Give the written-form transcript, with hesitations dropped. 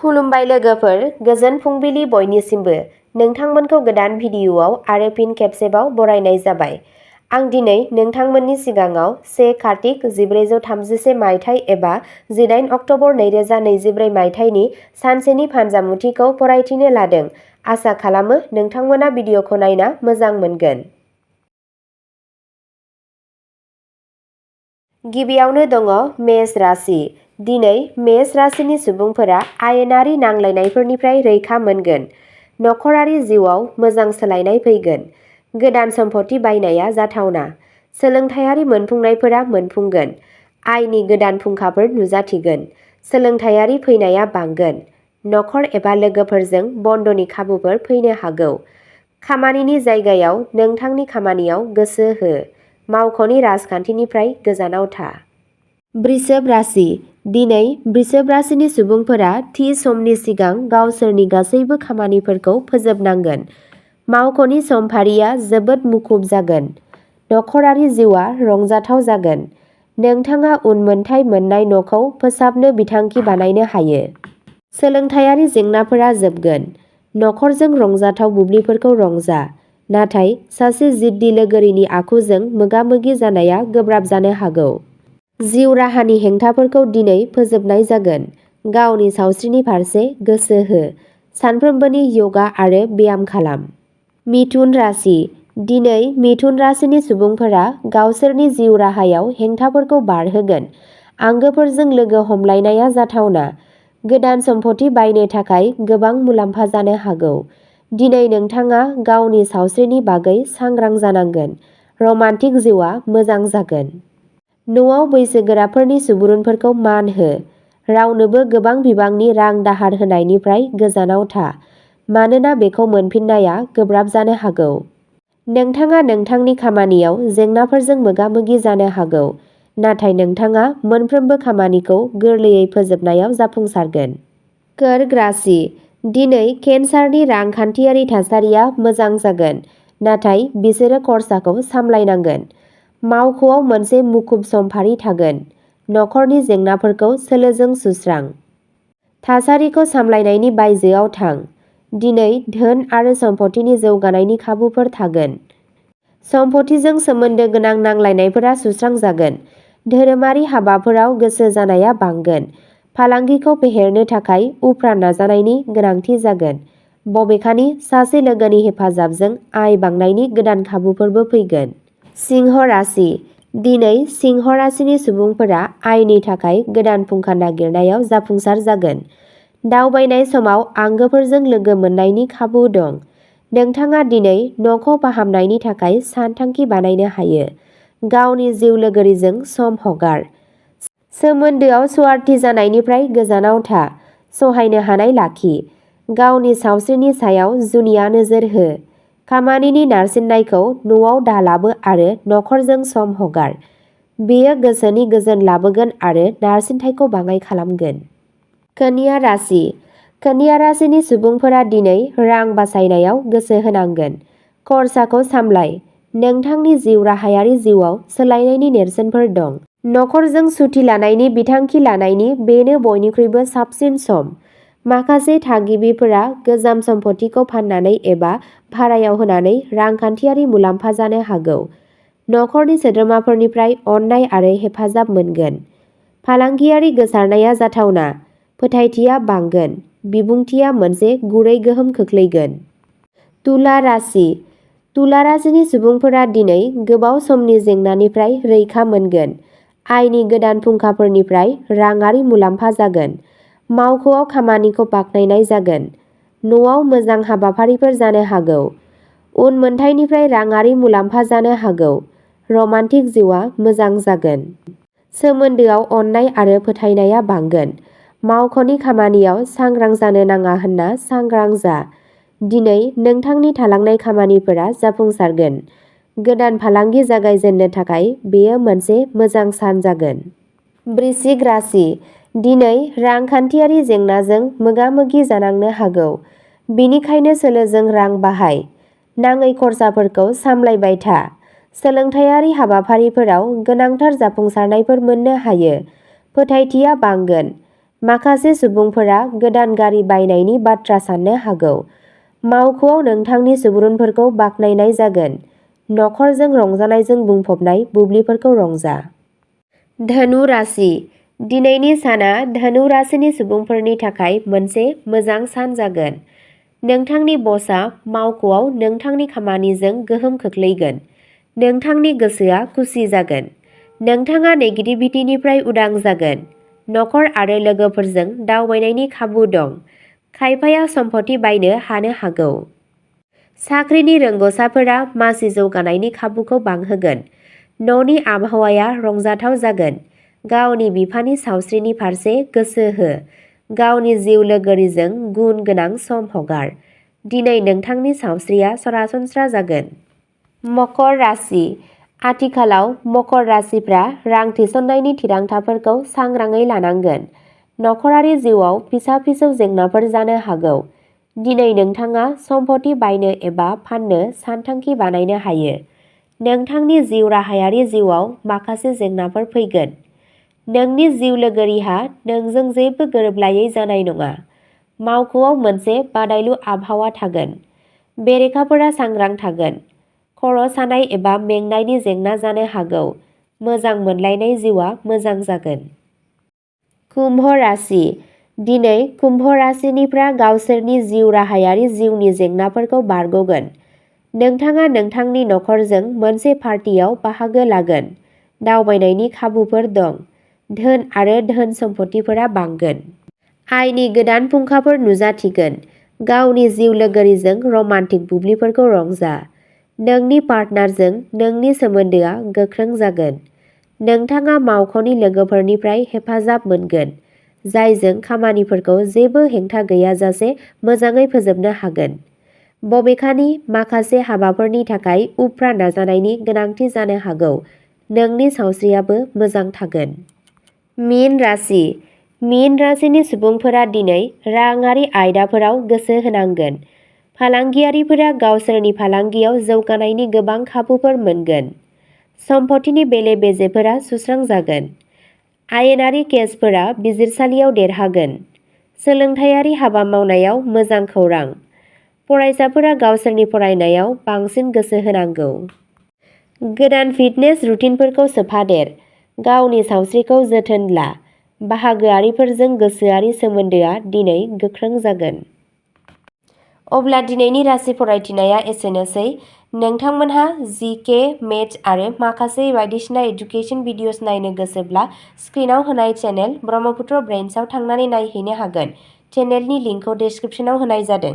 खुलुमबाय लोगोफोर, गोजोन फुंबिलि बयनिसिमबो। नोंथांमोनखौ गोदान भिडिअ'आव आरो फिन खेबसेबाव बरायनाय जाबाय। आं दिनै नोंथांमोननि सिगाङाव 1 कार्तिक 1436 मायथाइ एबा 18 अक्ट'बर 2023 मायथाइनि सानसेनि फानजामुथिखौ फरायथिनो लादों। आसा खालामो नोंथांमोना भिडिअ'खौ नायना मोजां मोनगोन। गिबियावनो दङ मेष राशि। दिनै मेष राशिनि सुबुंफोरा आयेनारि नांलायनायफोरनिफ्राय रैखा मोनगोन। नखरारि जिउआव मोजां सोलायनाय फैगोन। गोदान सम्पथि बायनाया जाथावना। सोलोंथायारि मोनफुंनायफोरा मोनफुंगोन। आयनि गोदान फुंखाफोर नुजाथिगोन। सोलोंथायारि फैनाया बांगोन। नखर एबा लोगोफोरजों बन्दनि खाबुफोर फैनो हागौ। खामानिनि जायगायाव नोंथांनि खामानियाव गोसो हो। मावख'नि राजखान्थिनिफ्राय गोजानाव था। वृषभ राशि। दिनै वृषभ राशिनि सुबुंफोरा थि समनि सिगां गावसोरनि गासैबो खामानिफोरखौ फोजोबनांगोन। मावख'नि समफारिया जोबोद मुखुब जागोन। नखरारि जिउआ रंजाथाव जागोन। नोंथाङा उनमोनथाय मोन्नाय न'खौ फोसाबनो बिथांखि बानायनो हायो। सोलोंथायारि जेंनाफोरा जोबगोन। नखरजों रंजाथाव बुब्लिफोरखौ रंजा। नाथाय सासे जिद्दि लोगोरिनि आखुजों मोगा-मोगि जानाया गोब्राब जानो हागौ। जिउ राहानि हेंथाफोरखौ दिनै फोजोबनाय जागोन। गावनि सावस्रिनि फारसे गोसो हो। सानफ्रोमबोनि य'गा आरो ब्याम खालाम। मिथुन राशि। दिनै मिथुन राशिनि सुबुंफोरा गावसोरनि जिउ राहायाव हेंथाफोरखौ बारहोगोन। आंगोफोरजों लोगो हमलायनाया जाथावना। गोदान सम्पथि बायनो थाखाय गोबां मुलाम्फा जानो हागौ। दिनै नोंथाङा गावनि सावस्रिनि बागै सांग्रां जानांगोन। रमान्टिक जिउआ मोजां जागोन। न'आव बैसोगोराफोरनि सुबुरुनफोरखौ मान हो। रावनोबो गोबां बिबांनि रां दाहार होनायनिफ्राय गोजानाव था, मानोना बेखौ मोनफिननाया गोब्राब जानो हागौ। नोंथाङा नोंथांनि खामानियाव जेंनाफोरजों मोगा-मोगि जानो हागौ, नाथाय नोंथाङा मोनफ्रोमबो खामानिखौ गोरलैयै फोजोबनायाव जाफुंसारगोन। कर्क राशि। दिनै केन्सारनि रांखान्थियारि थासारिया मोजां जागोन, नाथाय बिसोरो खरसाखौ सामलायनांगोन। मावख'आव मोनसे मुखुब समफारि थागोन। नखरनि जेंनाफोरखौ सोलोजों सुस्रां। थासारिखौ सामलायनायनि बायजोआव थां। दिनै धोन आरो सम्पथिनि जौगानायनि खाबुफोर थागोन। सम्पथिजों सोमोन्दो गोनां नांलायनायफोरा सुस्रांजागोन। धोरोमारि हाबाफोराव गोसो जानाया बांगोन। फालांगिखौ फेहेरनो थाखाय उफ्रा नाजानायनि गोनांथि जागोन। बबेखानि सासे लोगोनि हेफाजाबजों आय बांनायनि गोदान खाबुफोरबो फैगोन। सिंह राशि। दिनै सिंह राशिनि सुबुंफोरा आयनि थाखाय गोदान फुंखा नागिरनायाव जाफुंसार जागोन। दावबायनाय समाव आंगोफोरजों लोगो मोननायनि खाबु दं। नोंथाङा दिनै न'खौ फाहामनायनि थाखाय सानथांखि बानायनो हायो। गावनि जिउ लोगोरिजों सम हगार। सोमोन्दोआव स्वार्थी जानायनिफ्राय गोजानाव था। सहायनो हानाय लाखि। गावनि सावस्रिनि सायाव जुनिया नोजोर हो। खामानिनि नारसिननायखौ न'आव दालाबो आरो नखरजों सम हगार। बेयो गोसोनि गोजोन लाबोगोन आरो नारसिनथायखौ बाङाइ खालामगोन। कन्या राशि। कन्या राशिनि सुबुंफोरा दिनै रां बासायनायाव गोसो होनांगोन। खरसाखौ सामलाय। नोंथांनि जिउ राहायारि जिउआव सोलायनायनि नेरसोनफोर दं। नखरजों सुथि लानायनि बिथांखि लानायनि बेनो बयनिख्रुइबो साबसिन सम। माखासे थागिबिफोरा गोजाम सम्पथिखौ फाननानै एबा भारायाव होनानै रांखान्थियारि मुलाम्फा जानो हागौ। नखरनि सोद्रोमाफोरनिफ्राय अननाय आरो हेफाजाब मोनगोन। फालांगियारि गोसारनाया जाथावना। फोथायथिया बांगोन। बिबुंथिया मोनसे गुरै गोहोम खोख्लैगोन। तुला राशि। तुला राशिनि सुबुंफोरा दिनै गोबाव समनि जेंनानिफ्राय रैखा मोनगोन। आयनि गोदान फुंखाफोरनिफ्राय राङारि मुलाम्फा जागोन। मावख'आव खामानिखौ बाखनायनाय जागोन। न'आव मोजां हाबाफारिफोर जानो हागौ। उनमोनथायनिफ्राय राङारि मुलाम्फा जानो हागौ। रमान्टिक जिउआ मोजां जागोन। सोमोन्दोआव अननाय आरो फोथायनाया बांगोन। मावख'नि खामानियाव सांग्रां जानो नाङा होनना सांग्रां जा। दिनै नोंथांनि थालांनाय खामानिफोरा जाफुंसारगोन। गोदान फालांगि जागायजेननो थाखाय बेयो मोनसे मोजां सान जागोन। वृश्चिक राशि। दिनै रांखान्थियारि जेंनाजों मोगा-मोगि जानांनो हागौ। बेनिखायनो सोलोजों रां बाहाय। नाङै खरसाफोरखौ सामलायबाय था। सोलोंथायारि हाबाफारिफोराव गोनांथार जाफुंसारनायफोर मोननो हायो। फोथायथिया बांगोन। माखासे सुबुंफोरा गोदान गारि बायनायनि बाथ्रा साननो हागौ। मावख'आव नोंथांनि सुबुरुनफोरखौ बाख्नायनाय जागोन। नखरजों रंजानायजों बुंफबनाय बुब्लिफोरखौ रंजा। धनु राशि दिनैनि साना धनु राशिनि सुबुंफोरनि थाखाय मोनसे मोजां सान जागोन। नोंथांनि बसआ मावख'आव नोंथांनि खामानिजों गोहोम खोख्लैगोन। नोंथांनि गोसोआ खुसि जागोन। नोंथाङा नेगेटिभिटिनिफ्राय उदां जागोन। नखर आरो लोगोफोरजों दावबायनायनि खाबु दं। खायफाया सम्पथि बायनो हानो हागौ। साख्रिनि रोंग'साफोरा मासि जौगानायनि खाबुखौ बांहोगोन। न'नि आबहावाया रंजाथाव जागोन। गावनि बिफानि सावस्रिनि फारसे गोसो हो। गावनि जिउ लोगोरिजों गुन गोनां सम हगार। दिनै नोंथांनि सावस्रिया सरासनस्रा जागोन। मकर राशि आथिखालाव मकर राशिफ्रा रां थिसननायनि थिरांथाफोरखौ सांग्राङै लानांगोन। नखरारि जिउआव फिसा-फिसौ जेंनाफोर जानो हागौ। दिनै नोंथाङा सम्पथि बायनो एबा फाननो सानथांखि बानायनो हायो। नोंथांनि जिउ राहायारि जिउआव माखासे जेंनाफोर फैगोन। नोंनि जिउ लोगोरिहा नोंजों जेबो गोरोबलायै जानाय नङा। मावख'आव मोनसे बादायलु आबहावा थागोन। बेरेखाफोरा सांग्रां थागोन। खर' सानाय एबा मेंनायनि जेंना जानो हागौ। मोजां मोनलायनाय जिउआ मोजां जागोन। कुम्भ राशि दिनै कुम्भ राशिनिफ्रा गावसोरनि जिउ राहायारि जिउनि जेंनाफोरखौ बारग'गोन। नोंथाङा नोंथांनि नखरजों मोनसे पार्टियाव बाहागो लागोन। दावबायनायनि खाबुफोर दं। धोन आरो धोन सम्पथिफोरा बांगोन। आयनि गोदान फुंखाफोर नुजाथिगोन। गावनि जिउ लोगोरिजों रमान्टिक बुब्लिफोरखौ रंजा। नोंनि पार्टनारजों नोंनि सोमोन्दोआ गोख्रों जागोन। नोंथाङा मावख'नि लोगोफोरनिफ्राय हेफाजाब मोनगोन, जायजों खामानिफोरखौ जेबो हेंथा गैयाजासे मोजाङै फोजोबनो हागोन। बबेखानि, माखासे हाबाफोरनि थाखाय उफ्रा नाजानायनि गोनांथि जानो हागौ। नोंनि सावस्रियाबो मोजां थागोन। मीन राशि मीन राशिनि सुबुंफोरा दिनै राङारि आयदाफोराव गोसो होनांगोन। फालांगियारिफोरा गावसोरनि फालांगियाव जौगानायनि गोबां खाबुफोर मोनगोन। सम्पथिनि बेले-बेजेफोरा सुस्रांजागोन। आयेनारि केसफोरा बिजिरसालियाव देरहागोन। सोलोंथायारि हाबा मावनायाव मोजां खौरां। फरायसाफोरा गावसोरनि फरायनायाव बांसिन गोसो होनांगौ। गोदान फिटनेस रुटिनफोरखौ सोफादेर। गावनि सावस्रिखौ जोथोन ला। बाहागोआरिफोरजों गोसोआरि सोमोन्दोआ दिनै गोख्रों जागोन। अब्ला दिनैनि राशि फरायथिनाया एसेनोसै। नोंथांमोनहा जिके, मेथ्स आरो माखासे बायदिसिना एडुकेसन भिडिअस नायनो गोसोब्ला स्क्रिनाव होनाय चेनेल ब्रह्मपुत्र ब्रेइन्सआव थांनानै नायहैनो हागोन। चेनेलनि लिंकखौ डेस्क्रिप्शनाव होनाय जादों।